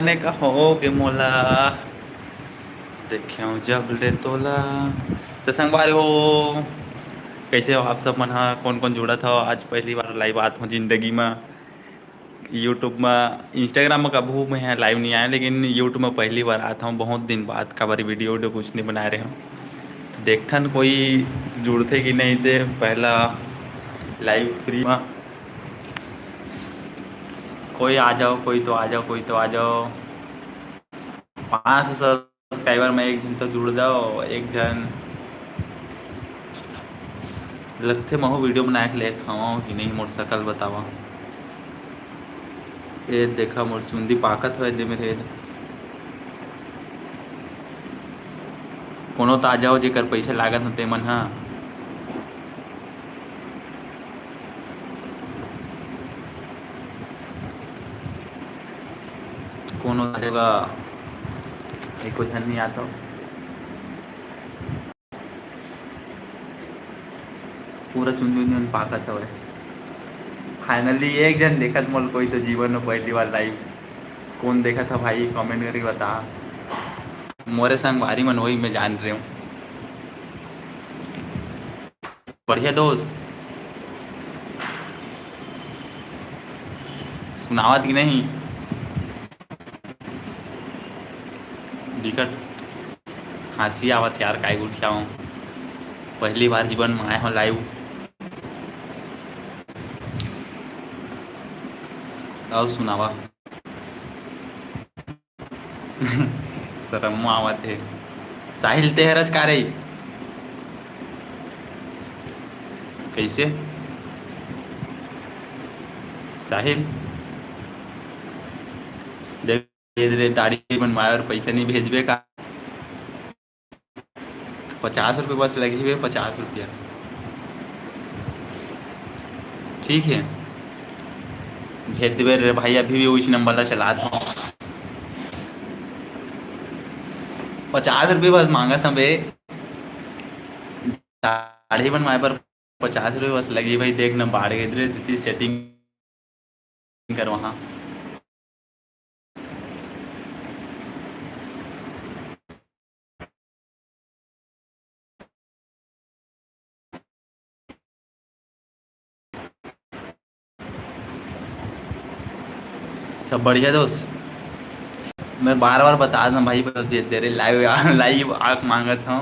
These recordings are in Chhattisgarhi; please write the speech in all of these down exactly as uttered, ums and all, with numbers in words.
जाने का होगे मोला, देखेंव जब ले तोला। तो संगवारी हो, कैसे हो आप सब मन ह? कौन कौन जुड़त हो? आज पहली बार लाइव आत हो जिंदगी में। YouTube में, Instagram में कभू मैं ह लाइव नहीं आया, लेकिन YouTube में पहली बार आत हूँ बहुत दिन बाद, काबर वीडियो वीडियो कुछ नहीं बनाए रहे हूँ। तो देखथन कोई जुड़थे कि नहीं, ते पहला लाइव फ्री में। कोई आ जाओ, कोई तो आ जाओ, कोई तो आ जाओ। पाँच सौ सब्सक्राइबर में एक झन तो जुड़ जाओ, एक झन। लगथे महू वीडियो बनाए के लायक हवं कि नहीं, मोर शकल बतावा। ए देखा, मोर चुंदी पाकत हवय दे मेरे। कोनो तो आ जाओ, जेकर पैसा लागत हो ते मन ह। कोनो आ जाओ, एको झन नहीं आत हो। पूरा चुंदी उंदी मन पाकत हवय। Finally एक झन देखत मोल कोई तो जीवन में पहली बार लाइव। कौन देखत ह भाई, comment करके बता। मोरे संगवारी मन वही मैं जान रहे हूँ। बढ़िया दोस्त, सुनावत कि नहीं? बिकट हंसी आवत यार, काय गोठियावं। पहली बार जीवन में आए हो लाइव। अउ सुनावा। शरम आवत हे। साहिल, ते हरच का रही? कैसे? साहिल, देख रे, दाढ़ी बनवाए और पैसा नहीं भेजबे का? पचास रुपये बस लगी बे, पचास रुपया। ठीक है, भेज देबे रे भाई, अभी भी उस नंबर ला चलात हूँ। पचास रुपये बस मांगत हूँ बे, दाढ़ी बनवाए पर पचास रुपये बस लगी भाई। देख ना, बाढ़ गए रे, तेती सेटिंग कर वहाँ। सब बढ़िया दोस्त, मैं बार बार बता दूं भाई, बस दे, दे रे लाइव, लाइव आग मांगत हूँ,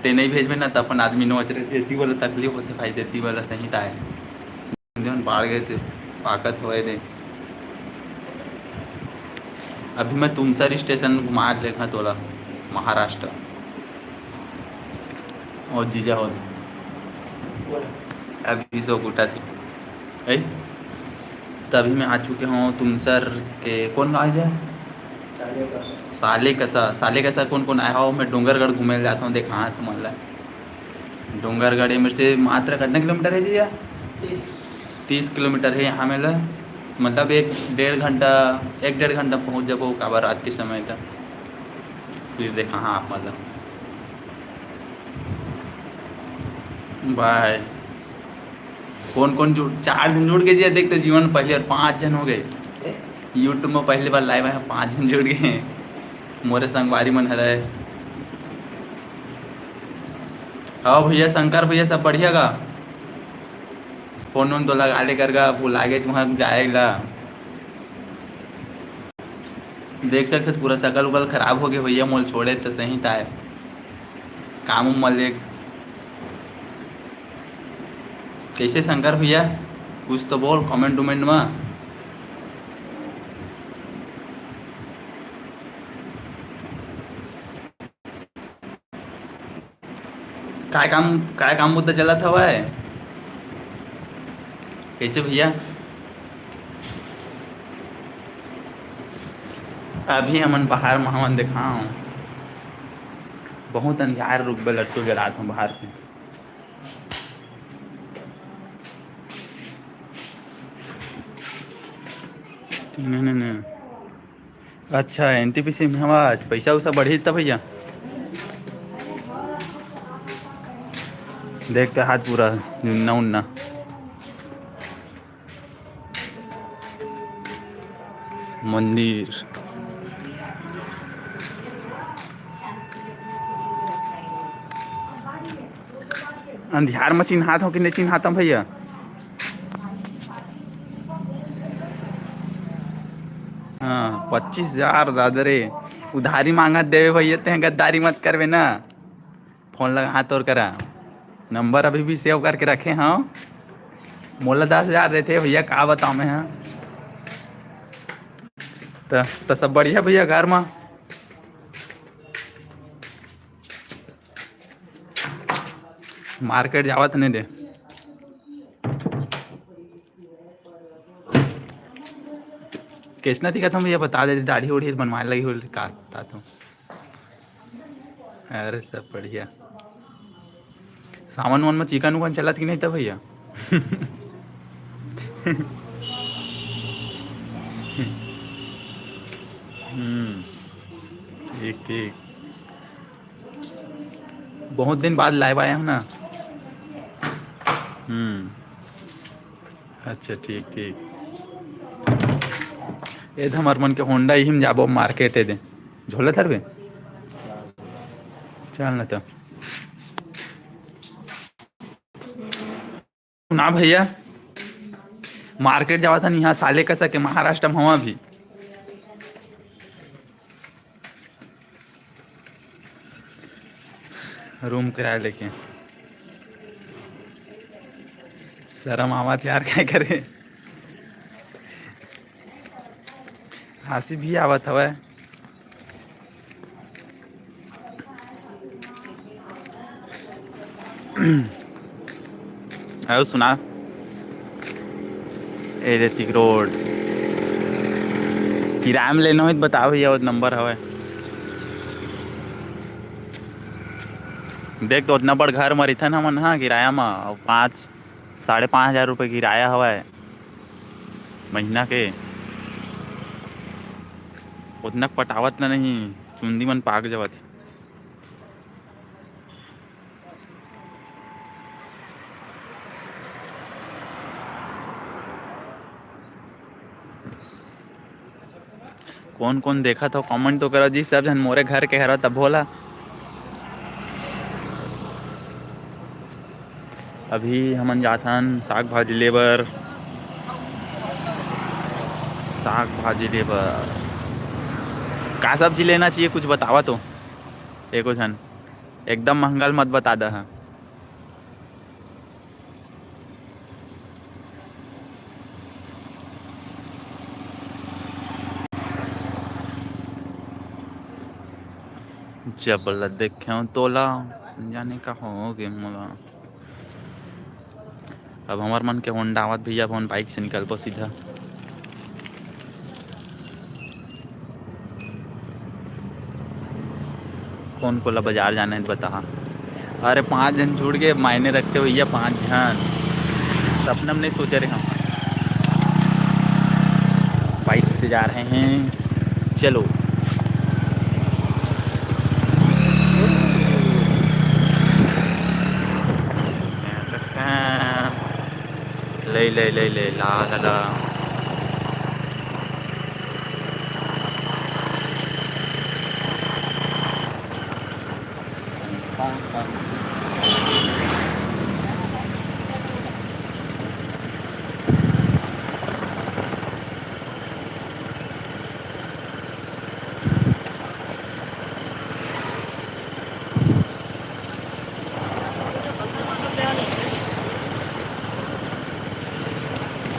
ते नहीं भेजबे ना, त अपन आदमी नोच रहे, देती वाला तकलीफ होते भाई, देती वाला सही ताय। जौन बाढ़ गए थे, पाकत होए दे। अभी मैं तुमसर स्टेशन घुमा लेखा तोला, महाराष्ट्र। और जीजा हो, अभी सो गुटा थे। ऐ? तभी मैं आ चुके हूँ तुमसर के, कौन गाँव है? साले कसा। साले कसा। साले कसा कौन कौन आया हो? मैं डोंगरगढ़ घूमे जाता हूँ, देखा हाँ तुमन ला। डोंगरगढ़ ये मेरे से मात्र कितना किलोमीटर है जीजा? तीस। तीस किलोमीटर है यहाँ मेला, मतलब एक डेढ़ घंटा, एक डेढ़ घंटा पहुँच जाबो काबर रात के समय तक। फिर देखा हाँ आप मतलब। भाई कौन कौन जुड़, चार झन जुड़ के जी, देख तो जीवन पहली बार पाँच झन हो गए। YouTube में पहली बार लाइव आए, पाँच झन जुड़ गए। मोरे संगवारी मन हरे। हाँ भैया, शंकर भैया सब बढ़िया का? फोन वोन तो लगा ले कर गा, भुला गे वहाँ जाए ला। देख सकते पूरा शकल उकल खराब हो गए भैया, मोल छोड़े तो सही ताय। काम उम मले। कैसे शंकर भैया, कुछ तो बोल comment उमेंट में। काय काम, काय काम बुद्धा चलत हवय? कैसे भैया? अभी हमन बाहर म हमन देखाओ, बहुत अंधियार रुकबे लट्टू जलात हूँ बाहर के। नहीं, नहीं, नहीं। अच्छा, एनटीपीसी में हवा आज पैसा उसा बढ़ी त भैया। देखते हाथ पूरा जुन्ना उन्ना। मंदिर। अंधियार म चिन्हात हो कि नहीं चिन्हात हो भैया? हाँ, पच्चीस हजार दादा रे। उधारी मांगत देवे भैया, तें गद्दारी मत करबे ना। फोन लगा, हाँ, तोर करा। नंबर अभी भी सेव करके रखे हंव। मोला दस हजार देथे भैया, का बताओं मैं, हाँ। त, त सब बढ़िया भैया घर मा? मार्केट जावत नहीं दे। कैसना दिखत हूँ भैया, बता दे, दाढ़ी उढ़ी बनवाए लगी हो का, बता तू। अरे, सब बढ़िया। सावन वावन में चिकन उकन चलत कि नहीं त भैया? हम्म, ठीक, ठीक। बहुत दिन बाद live आया हूँ ना। हम्म, अच्छा, ठीक, ठीक। ए, हमर मन के Honda इही में जाबो मार्केट, ए दे। झोला धरबे? चल ना त। ना भैया, मार्केट जावत हन, यहाँ साले कस के महाराष्ट्र में हवा भी। रूम किराया लेके। शरम आवत यार, काय करे? हंसी भी आवत हवय। अउ सुना, ए रे तिकरोड, किराया में लेना होही त बता भैया, वो नंबर हवय। देख तो, उतना बड़ घर म रहिथन हमन, हाँ, किराया म, अउ पाँच, साढ़े पाँच हजार रुपये किराया हवय महीना के। उतना पटावत न नहीं, चुंदी मन पाक जावत। कोन कोन देखत हो, comment तो करो जी, सब झन मोरे घर के हरो तब भोला। अभी हमन जाथन साग भाजी ले बर, साग भाजी ले बर। का सब्जी लेना चाहिए, कुछ बतावा तो एको झन, एकदम महंगा ल मत बता दहा। जब ल देखेंव तोला, जाने का हो गे मोला। अब हमर मन के Honda आवत भैया, अब हमन bike से निकलबो सीधा। कोन कोला बाजार जाना हे त बता। अरे पाँच झन जुड़ के मायने रखते भैया, पाँच झन। सपना में नहीं सोचे रहे हम। Bike से जा रहे हैं, चलो। ले, ले, ले, ले, ला, ला, ला।